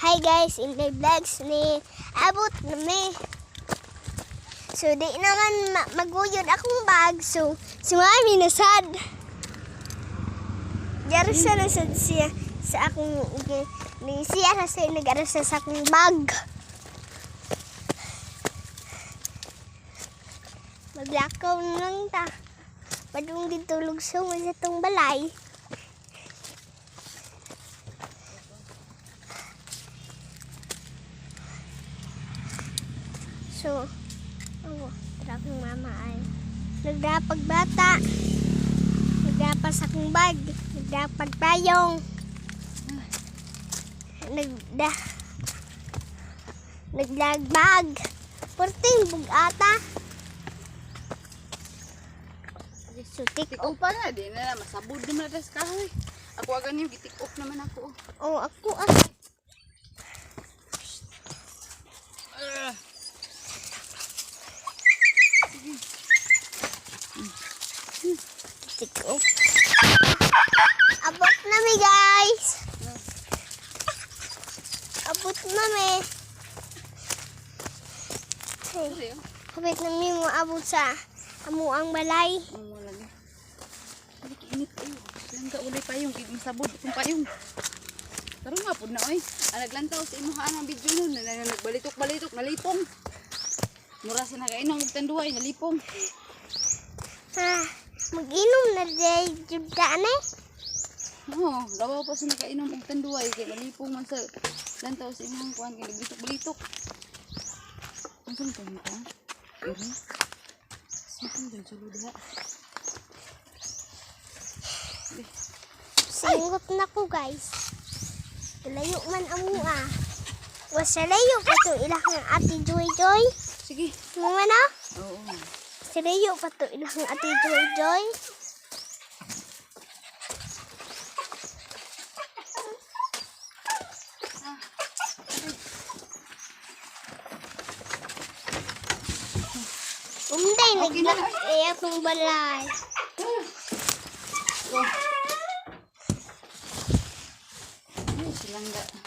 Hi guys, Inday Vlogs ni abot na mi. So di naman maguyod akong bag. So si mami nasad. Garsa na sad siya sa akong ni siya na siya nag-arsa sa akong bag. Maglakaw na lang ta. Padung dito lugsong sa tong balay. So, oh, tara akong mama ay nagdapag bata. Nagdapas akong bag. Nagdapag payong. Naglagbag. Purting bugata. So, take Tik off pa na, di na na, masabod naman na sa kahoy. Ako agad niyo, gitik off naman ako. Oh, ako ah. Ah. Take off. Abot na mi, guys. Abot na mi. Hey. Sorry, oh. Kapit na mi mo abot sa amo ang balay. Oh, wala lagi. Ay, init kayo. Langga ulay payong, gid masabod akong payong. Karon nga pud na oy. Ang naglantaw sa imuha ang video nun, na, na, nagbalitok-balitok, nalipong. Mura sa nakainom og tanduay, nalipong. Ha, mag-inom na day jud ka ane. Oo, lawaw pa sa nakainom og tanduay kay nalipong man sa lantaw sa imong kuan kay nagbalitok-balitok. Unsa man tong ka? Iri. Sipon dun sa luda. Singot na ko, guys. Layo man amo ah. Wasa layo pa to ilang Ate Joy Joy. Sige. Mga na? Oo. Sa layo pa to ilang Ate Joy Joy. Unday, Okay na. naglak eh akong balay. Go. Ay, silangga.